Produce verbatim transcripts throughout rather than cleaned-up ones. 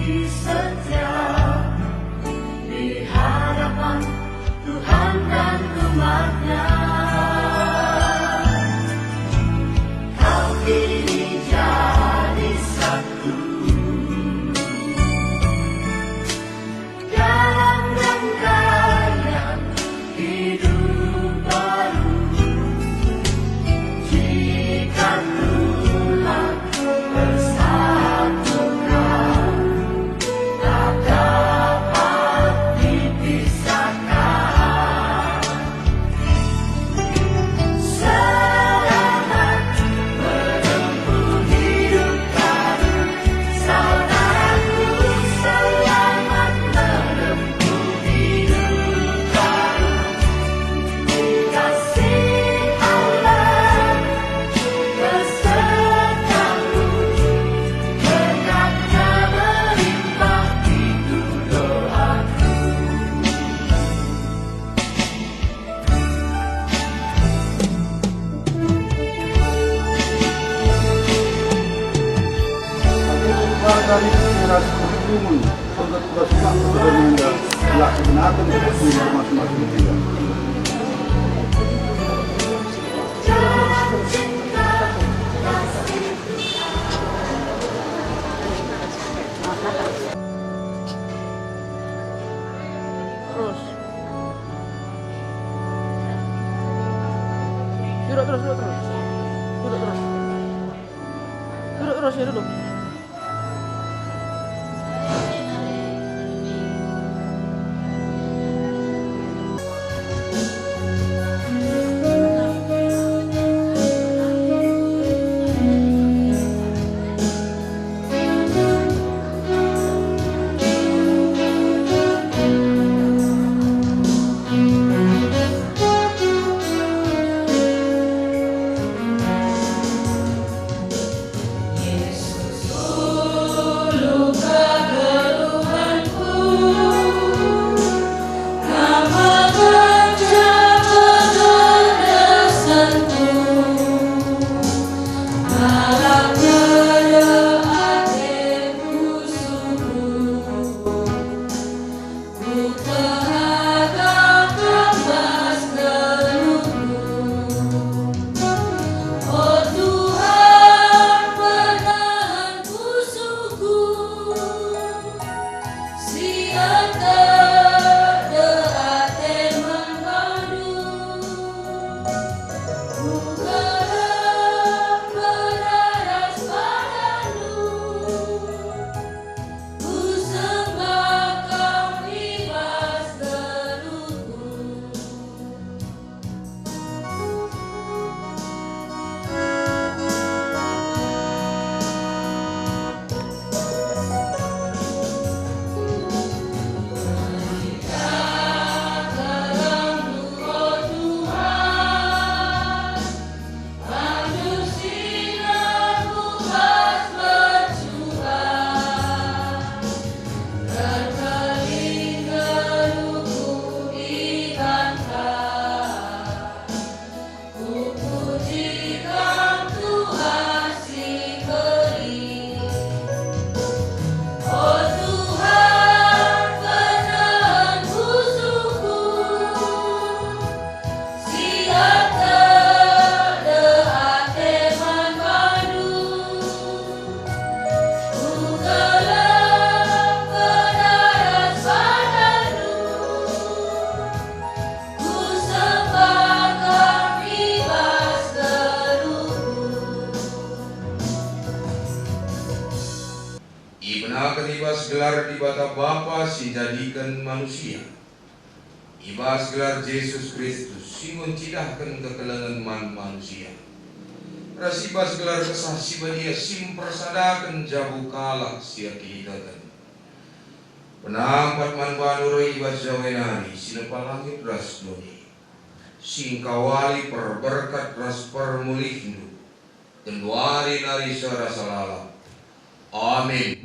Setia di hadapan Tuhan dan umat-Nya. Kau kini jadi satu dalam rangkaian hidup baru. Jika Tuhan bersatukan, tak dapat dipisahkan. Selamat menempuh hidup baru, saudaraku, selamat menempuh hidup baru. Kasih Allah besertamu, berkat-Nya melimpah, itu doaku. Aku keluarga dari generasi kehidupan, penggetura sumpah kepada Enda, telah sebenarkan kepada masing-masing kita. Terus. Duduk terus, duduk terus. Duduk terus. Duduk terus, ya, duduk. Si erkiteken ate man bandu, kugerem peraras badandu, kusembah kam i bas geluhku. Kupuji Kam, Tuhan si kelin. O Tuhan, pernahan pusuhku, si erkiteken ate man bandu. Kugerem peraras badandu, kusembah Kam i bas geluhku. Ibenaken i bas gelar Dibata Bapa si njadiken manusia, i bas gelar Jesus Kristus si enggo ncidahken kekelengen man manusia, ras i bas gelar Kesah Si Badia si mpersadaken jabu kalak si erkiniteken. Penampat man bandu reh i bas Jawa nari si nepa langit ras doni, si engkawali perberkat ras permulihndu, genduari nari seh rasa lalap. Amin.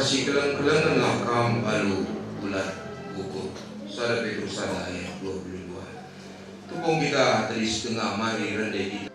Sikeleng-kelengenlah kam alu bulat ukur. Sada Petrus sada ayat dua puluh dua. Tupung kita tedis denga, mari rende kita.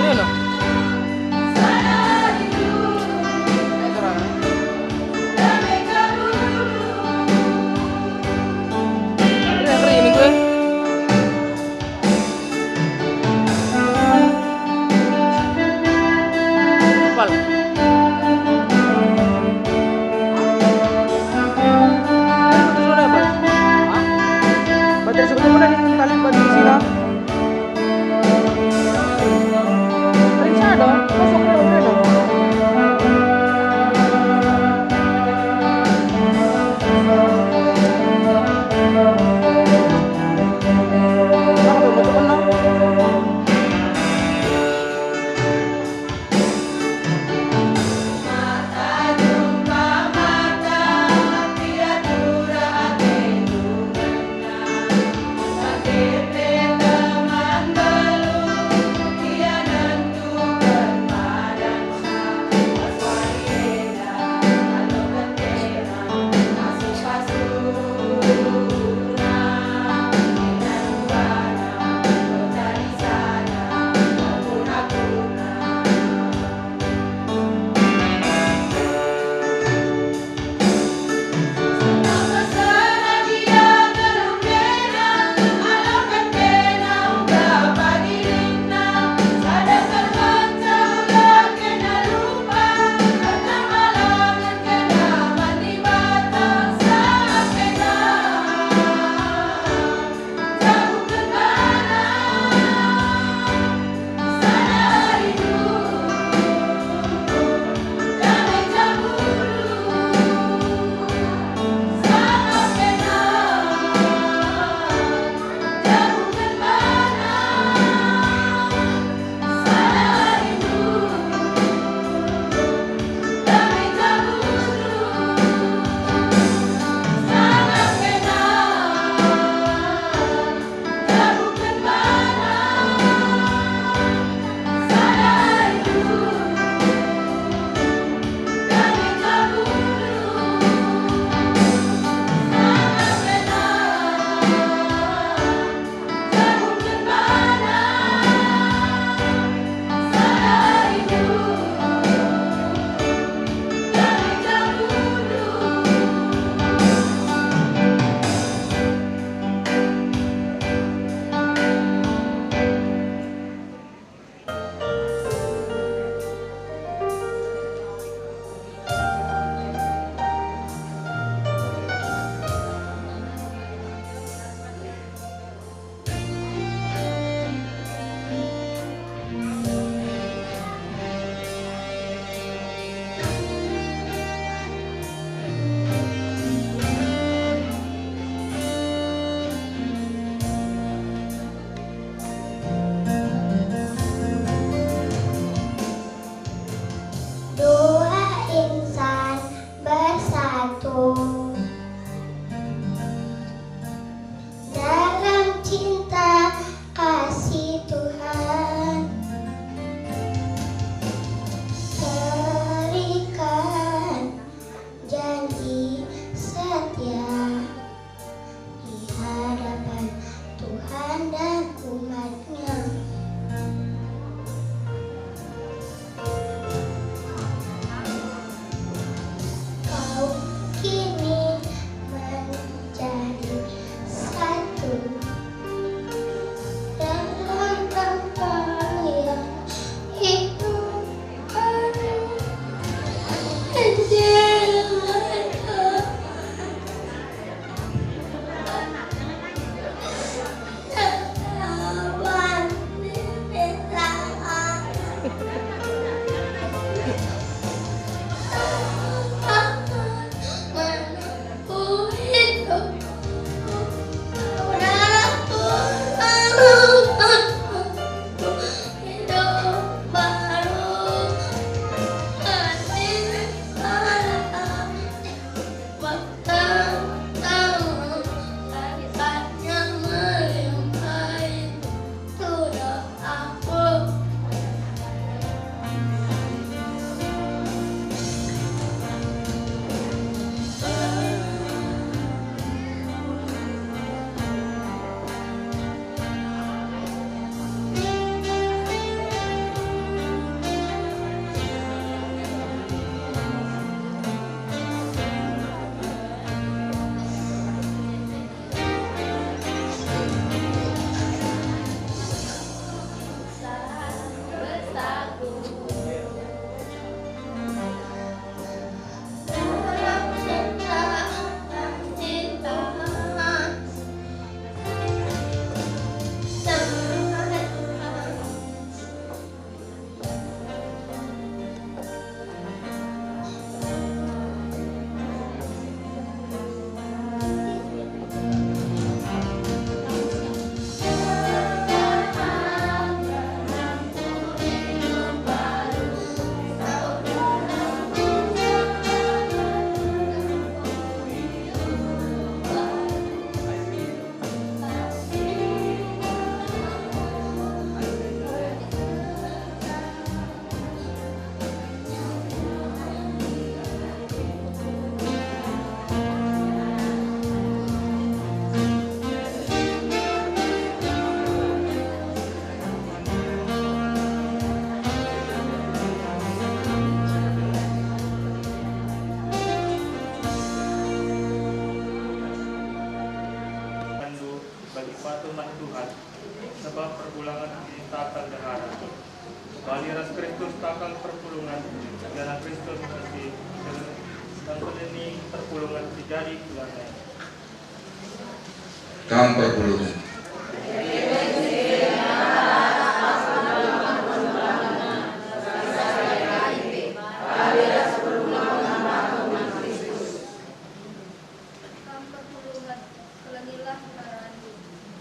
Mana? Kering, kering ini gue. Apal. Baterai sebelum mana nih, tali batu sila. Periksa dong, masuk ke dalam dong. Pustaka Perpulungen, janah Kristus erkiteken perpulungen si jadi kulana. Kam perpulungen. Kam perpulungen, kelengilah hararandu,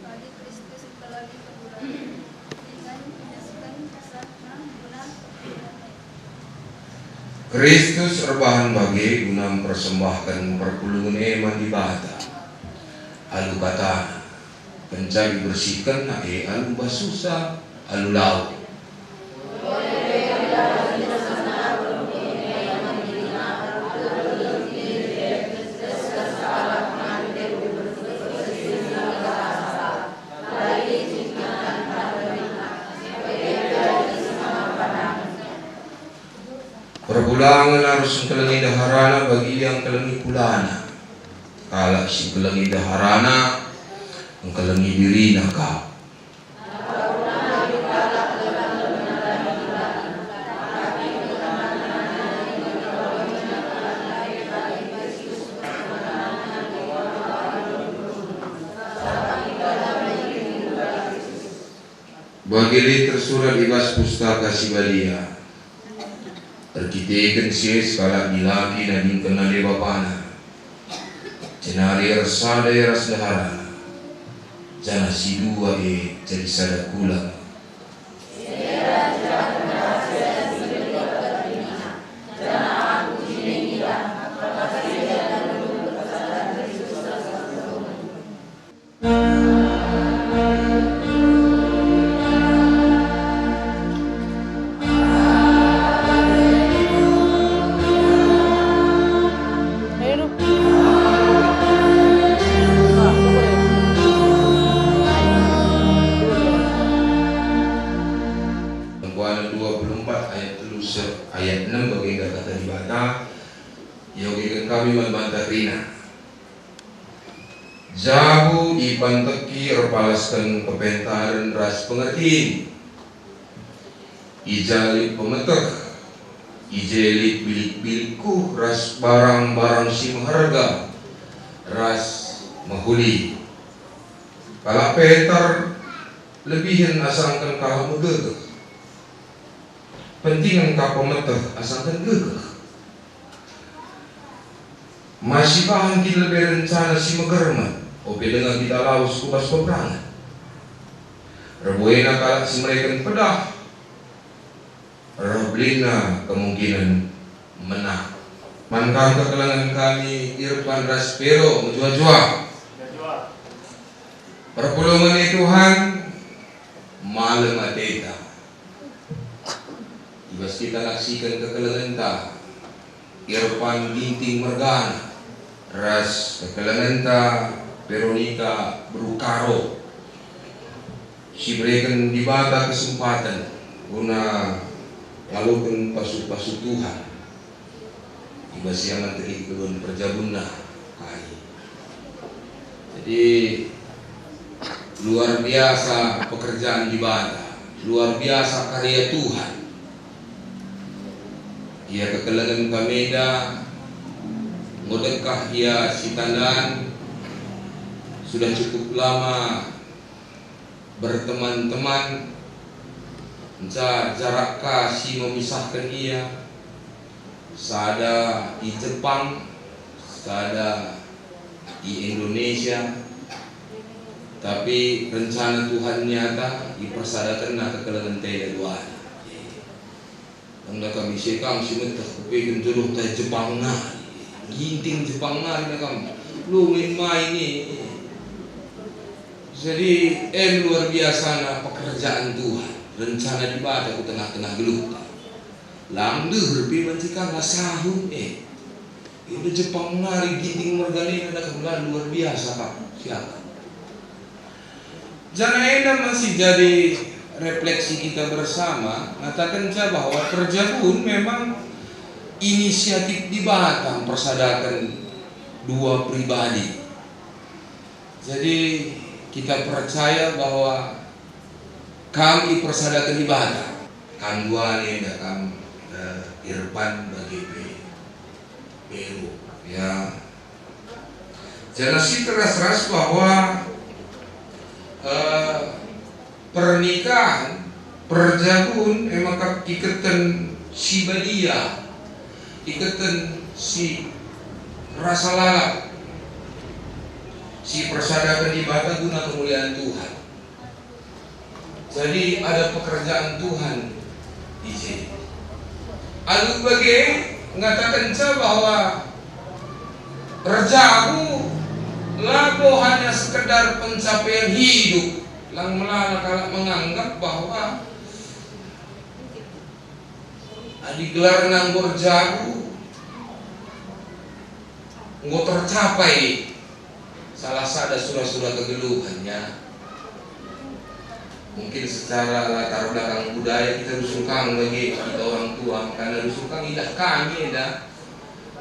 bagi Kristus engkelengi keburandu, dingen iendesken kesahNa guna perpulungen e. Kristus erbahan bage guna mpersembahken perpulungen e man Dibata, alu kataNa, kenca ibersihkenNa e alu basuhsa, alu lau. Perpulungen arus engkelengi ndeharana bagi ia engkelengi kulana. Kalak si engkelengi ndeharana, engkelengi dirina kap. Bage lit tersurat i bas Pustaka Si Badia, erkiteken si e sekalak dilaki nadingken nande bapana, jenari ersada ia ras ndeharana, janah si dua e jadi sada kula. Kuana dua puluh empat ayat telu seh ayat enam bagenda kata Dibata, iogeken kami man banta kerina. Jabu ipanteki erpalasken kepentaren ras pengertin. I ja lit pemeteh, i je lit bilik-bilik kuh ras barang-barang si meherga ras mehuli. Kalak pentar lebihen asangken kalak megegeh. Pentingen ka pemeteh asangken gegeh. Masi bahan kin lebe rencana si megerman, ope denga kita lawes ku bas peperangen? Erbuena kalak si mereken pedah, reh belinna kemungkinen menang. Man kam kekelengen kami Irfan ras Pero mejuah-juah. Perpulungen e Tuhan, malem ateta. I bas kita naksiken kekelengenta Irfan Ginting mergana ras kekelengenta Veronica Brukaro, si bereken Dibata kesempaten guna ngaloken pasu-pasu Tuhan. I bas ia man tegi kedun perjabunna kai. Jadi, luar biasa pekerjaan Dibata, luar biasa karya Tuhan. Ia kekelengen kami enda, enggo dekah ia sitandan, sudah cukup lama berteman-teman, nca jarak ka si memisahken ia, sada i Jepang, sada i Indonesia, tapi rencana Tuhan nyata ipersadakenna kekelengen enda duana. Tanda kami sekang si meteh kupeken jodoh tai Jepang nari. Ginting Jepang nari na kam. Lu main-main ni. Jadi, em luar biasana pekerjaan Tuhan, rencana Dibata ku tengah-tengah geluhta. Lang deher pe banci kala sahun e. Iuda Jepang nari Ginting mergana enda kan luar biasa kap siapa. Janah enda masih jadi refleksi kita bersama, ngatakenca bahwa perjabun memang inisiatif Dibata mpersadaken dua pribadi. Jadi, kita percaya bahwa kam ipersadaken Dibata. Anduane enda kam, eh, Irfan bage pe Peru, ya. Janah si teras-teras bahwa, eh, pernikahan, perjabun, e maka iketen si badia, iketen si rasa lalap, si persadaken Dibata guna kemulian Tuhan. Jadi, ada pekerjaan Tuhan i je. Alu bage ngatakenca bahwa erjabu labo hanya sekedar pencapaian hidup. Lang melala kalak menganggap bahwa adi gelarna enggo erjabu, enggo tercapai salah sada sura-sura kegeluhennya. Mungkin secara latar belakang budaya kita rusung kang bage, kita orang tua, karena rusung kang idah kami enda.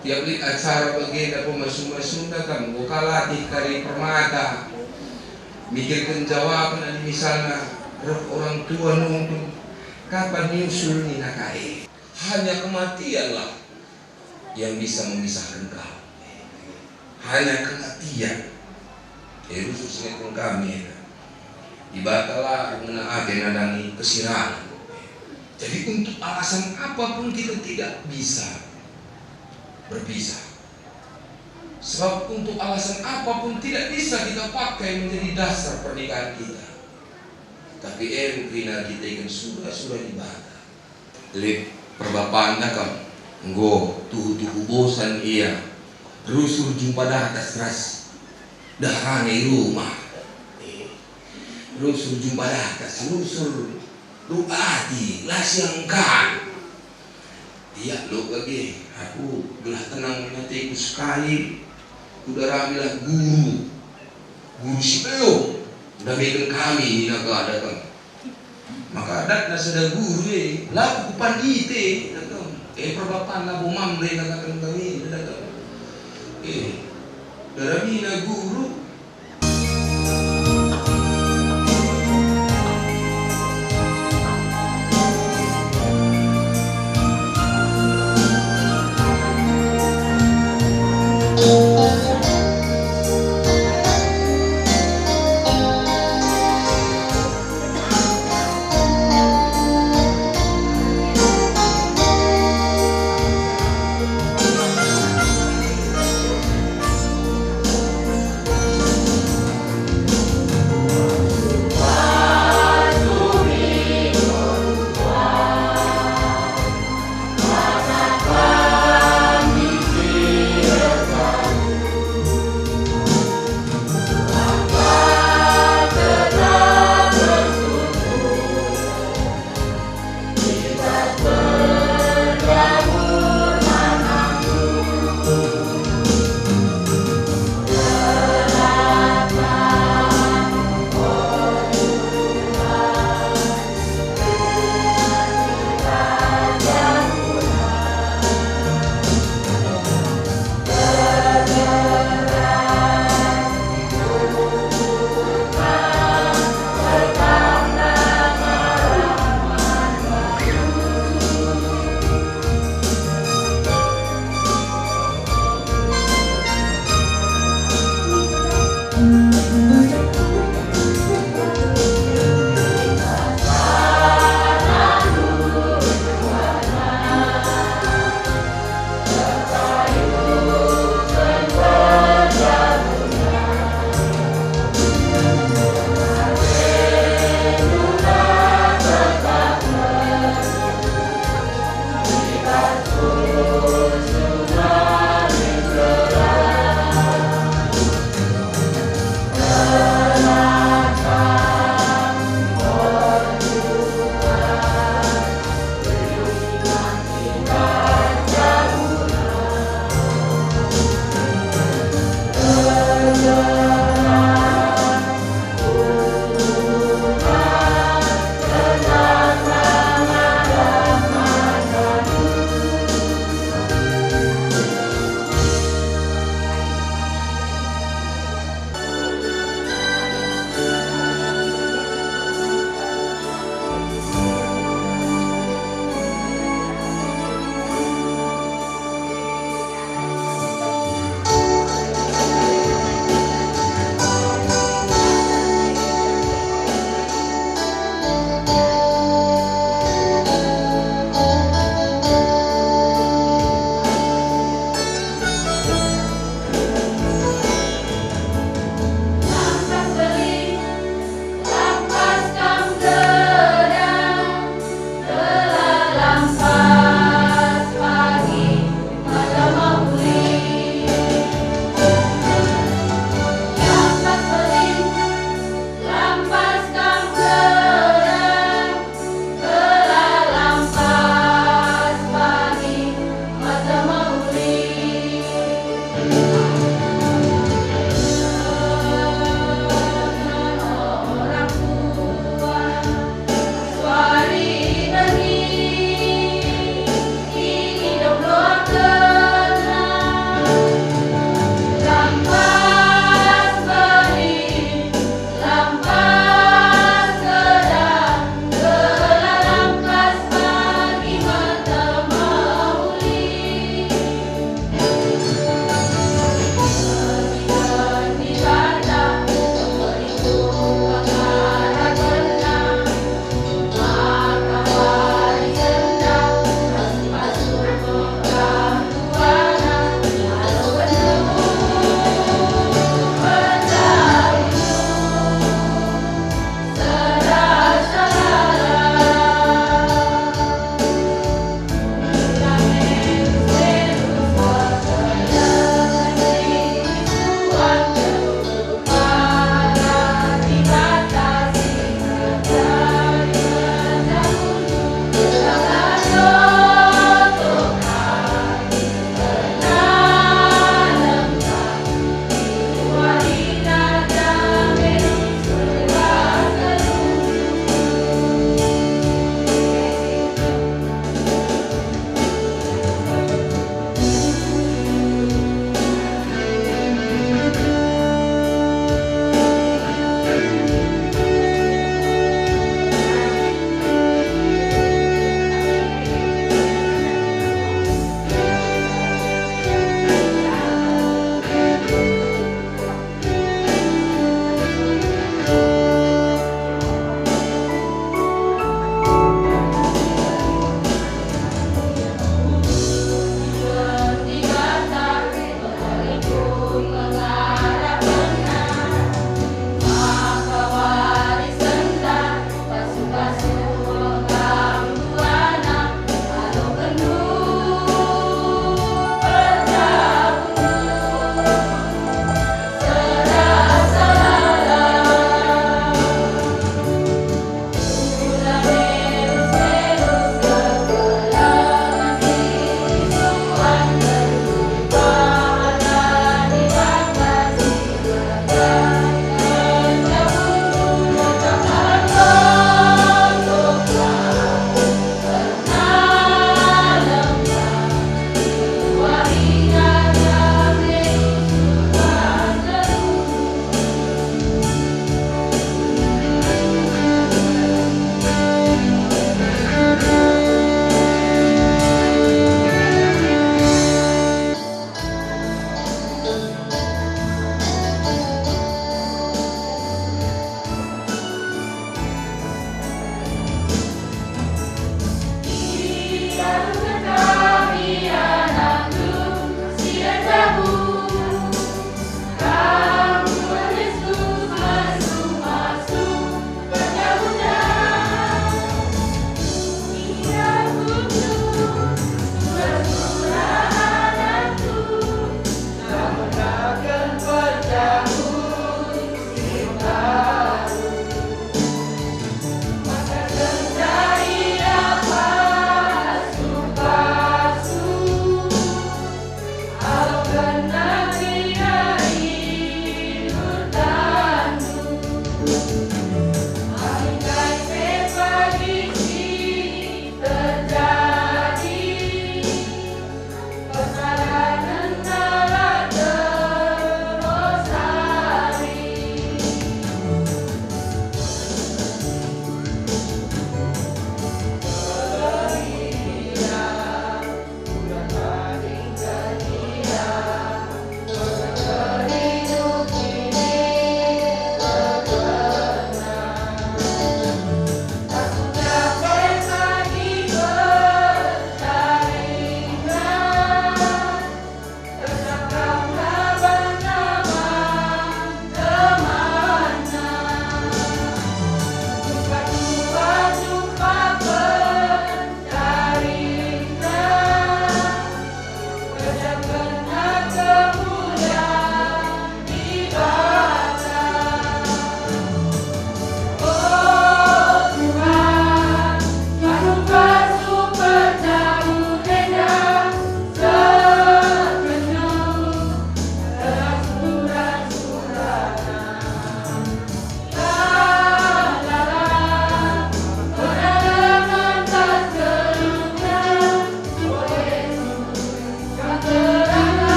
Tiap lit acara bage enda pemasu-masunda kam, enggo ka latih kari permata. Mikirken jawaben adi misalna reh orang tua nungkun, "Kapan nyusul?" nina ka e. Hanya kematianlah yang bisa memisahken kami. Hanya kematian. E, khusus ngetun kami, ya. Dibata la ngena ate nandangi kesirangan. Jadi, untuk alasan apapun kita tidak bisa berpisah. Sebab untuk alasan apapun tidak bisa kita pakai menjadi dasar pernikahan kita. Tapi em kerina kita ikan sura-sura Dibata. Lit perbapanta kam, enggo tuhu-tuhu bosan ia, rusur jumpa datas ras dahrana i rumah. Eh, rusur jumpa datas, rusur ruk ati, la siangkan. Ia lo bage, aku gelah tenang ateku sekali, kudaramilah guru, guru si belum ndameken kami, nina ka dakan. Maka datna sada guru e, labo ku pandita e, dakan. E, perbapan labo mam re, kataken kami, dakan. E, daramina guru.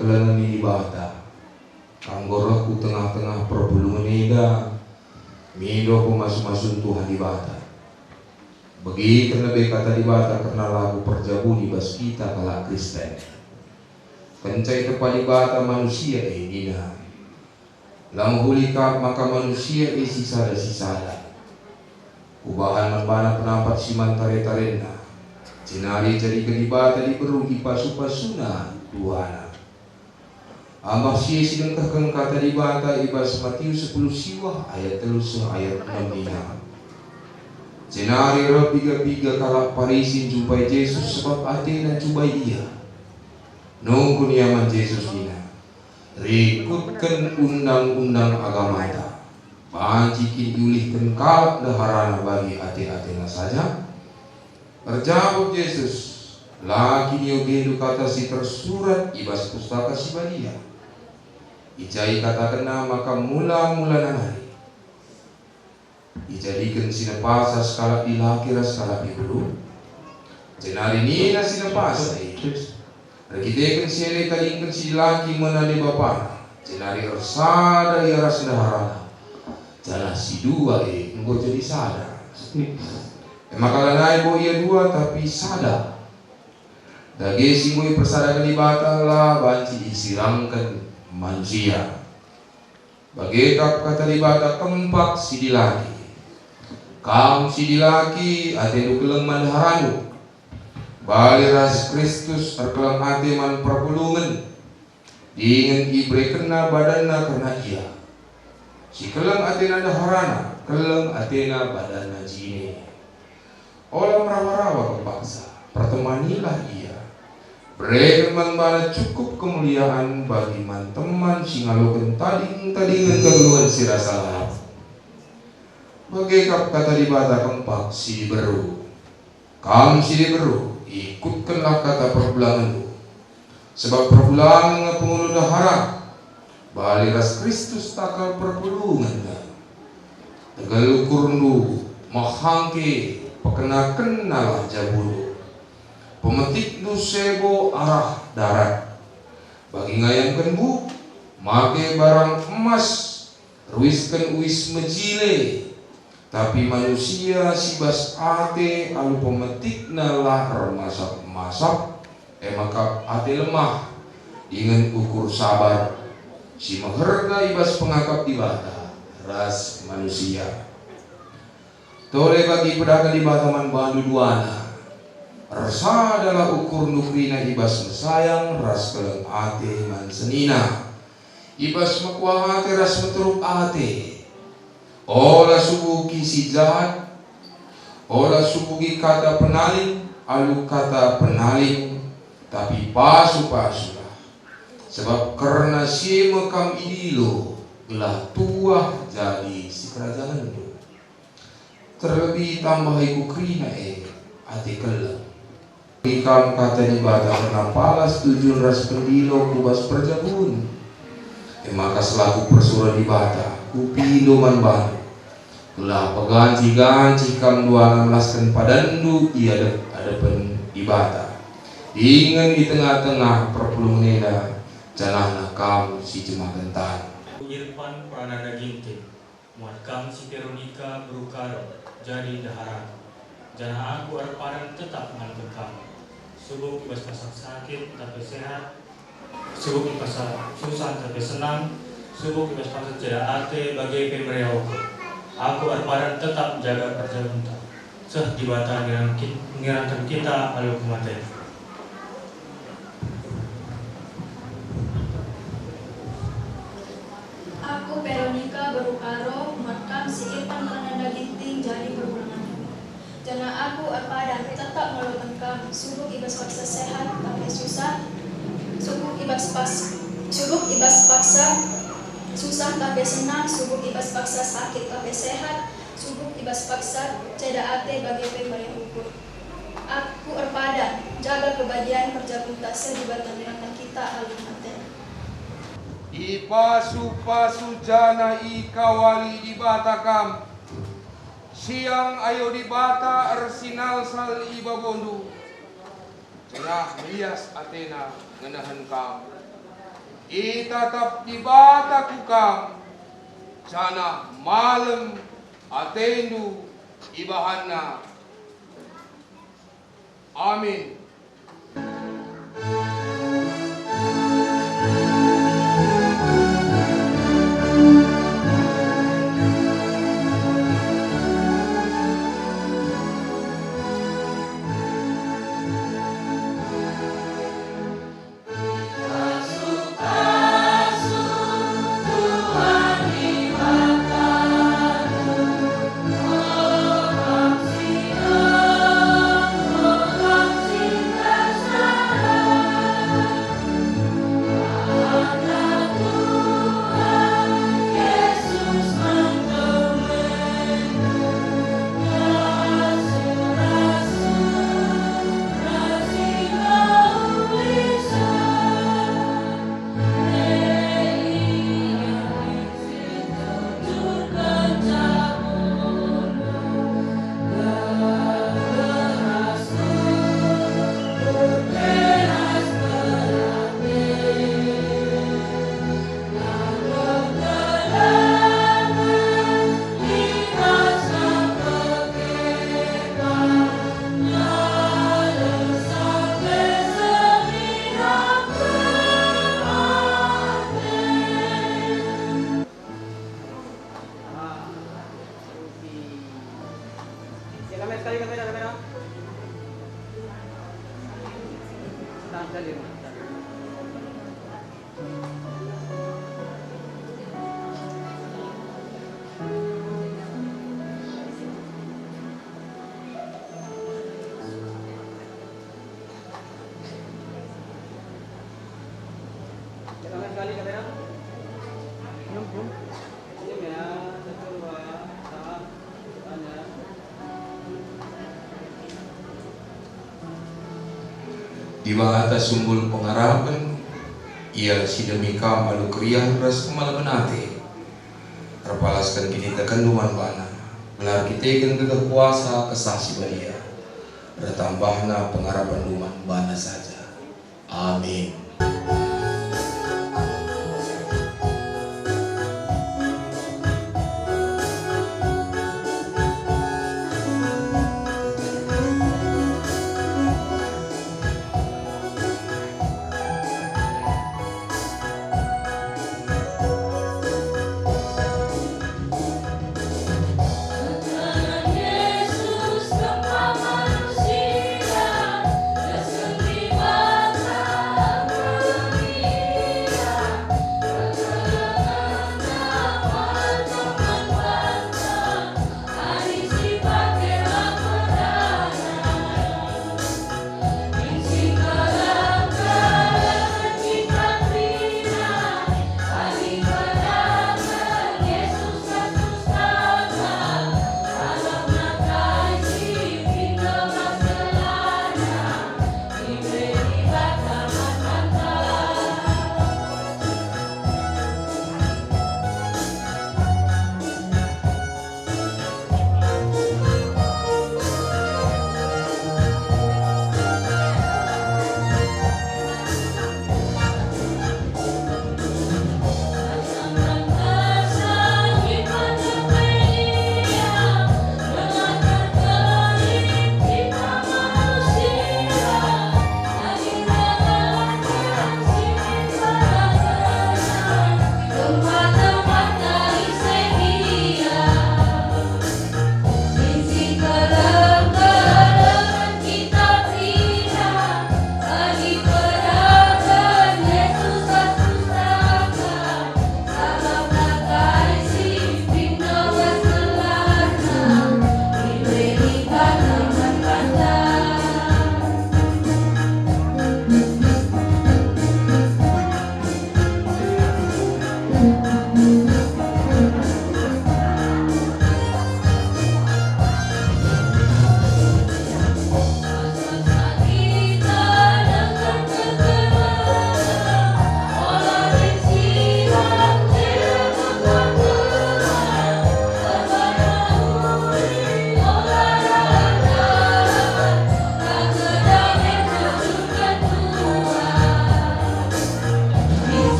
Kekelengen ni Dibata, kam enggo reh ku tengah-tengah perpulungen enda, mindo pemasu-masun Tuhan Dibata. Begi kerna lebe Kata Dibata kerna lagu perjabun i bas kita kalak Kristen. Kenca itepa Dibata manusia e nina, "La mehuli kap maka manusia e sisada-sisada. Kubahan man bana penampat si man tare-tarenna, jenari jadiken Dibata diberu i pasu-pasuna duana." Ambah si e si nengkehken Kata Dibata i bas Matius sepuluh siwah ayat telu seh ayat enem nina, "Jenari reh piga-piga kalak Parisi njumpai Jesus sabap atena ncubai Ia. Nungkun ia man Jesus nina, 'Rikutken undang-undang agamata, banci kin iulihken kalak ndeharana bagi ate-atena saja?'" Erjabap Jesus, "La kin iogendu kata si tersurat i bas Pustaka Si Badia? I ja ikatakenna maka mula-mulana nari ijadiken si nepasa sekalak dilaki ras sekalak diberu?" Jenari nina si nepasa e, "Erkiteken si enda itadingken si dilaki me nande bapana, jenari ersada ia ras ndeharana, janah si dua e enggo jadi sada." E maka lanai bo ia dua, tapi sada. Dage si enggo ipersadaken Dibata la banci isirangken manusia. Bage kap Kata Dibata kempak si dilaki. Kam si dilaki, atendu keleng man ndeharandu. Bali ras Kristus erkeleng ate man perpulungen, dingen iberekenNa badanNa kerna ia. Si keleng atena ndeharana, keleng atena badanna jine. Ola merawa-rawa kempaksa, pertemanilah ia. Bereken man bana cukup kemulian bagi man teman si ngaloken tading-tadingen kegeluhen si rasa lalap. Bage kap Kata Dibata kempak si diberu. Kam si diberu, ikutkenlah kata perpulangenndu. Sebab perpulungen nge pengulu ndehara, bali ras Kristus takal perpulungen nge. Tegel ukurndu, mehangke, pekenakennalah jabundu. Pemetikndu sebo arah darat. Bagi ngayamken buk, make barang emas, ruisken uis mejile. Tapi manusia si bas ate alu pemetikna la ermasap-masap, e maka ate lemah, dingen ukur sabar, si meherga i bas pengakap Dibata ras manusia. Tole bagi pedaken Dibata man bandu duana. Ersadalah ukurndu kerina i bas mesayang ras keleng ate man senina, i bas mekuah ate ras meteruk ate. Ola subuhi si jahat, ola subuhi kata penaling alu kata penaling, tapi pasu-pasulah. Sebab kerna si e me kam idilo, gelah tuah jadi sikerajangenndu. Terlebih tambahi ku kerina e ate keleng. Ikam kata Dibata kerna palas tujun ras pendilo ku bas perjabun. E maka selaku persuruhen Dibata, kupindo man bandu, gelah peganci-ganci kam duana melasken padanndu i adep-adepen Dibata, dingen i tengah-tengah perpulungen enda, janahna kam si jemaken tan. Irfan peranan daging. Muat kam si Veronika beru Karo jadi ndeharandu, janah aku erpadan tetap ngaloken kam. Subuk i bas paksa sakit tapi sehat, subuk i bas susah tapi senang, subuk i bas paksa ceda ate bage pe meriah ukur. Aku erpadan tetap jaga perjabunta. Seh Dibata ngirang kin-, ngirangken kita alu kematen. Aku Veronika beru Karo, muat kam si Irfan peranan daging jadi perpulangenndu. Janah aku erpadan tetap ngaloken kam, subuk i bas paksa sehat tapi susah, subuk i bas pas-, subuk i bas paksa susah tapi senang, subuk i bas paksa sakit tapi sehat, subuk i bas paksa ceda ate bage pe meriah ukur. Aku erpadan jaga kebagian perjabunta seh Dibata ngirangken kita alu kematen. Ipasu-pasu janah ikawali Dibata kam. Siang ayo Dibata ersinalsal i babondu, janah melias ateNa ngenehen kam. Itatap Dibata ku kam, janah malem atendu ibahanNa. Amin. Dibata sumbul pengarapen, Ia si demi kam alu keriahen ras kemalemen ate. Erpalasken kinitekenndu man baNa, gelah erkiteken gegeh kuasa Kesah Si Badia, ertambahna pengarapenndu man baNa saja. Amin.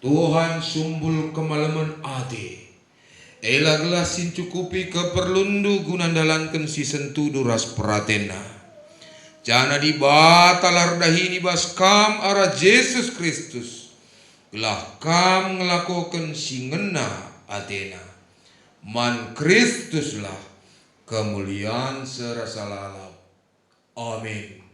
Tuhan, sumbul kemalemen ate, ela gelah si ncukupi keperlunndu guna ndalanken si sentudu ras peratenna. Janah Dibata lah erdahin i bas kam arah Jesus Kristus, gelah kam ngelakoken si ngena atena. Man Kristuslah kemulian serasa lalap. Amin.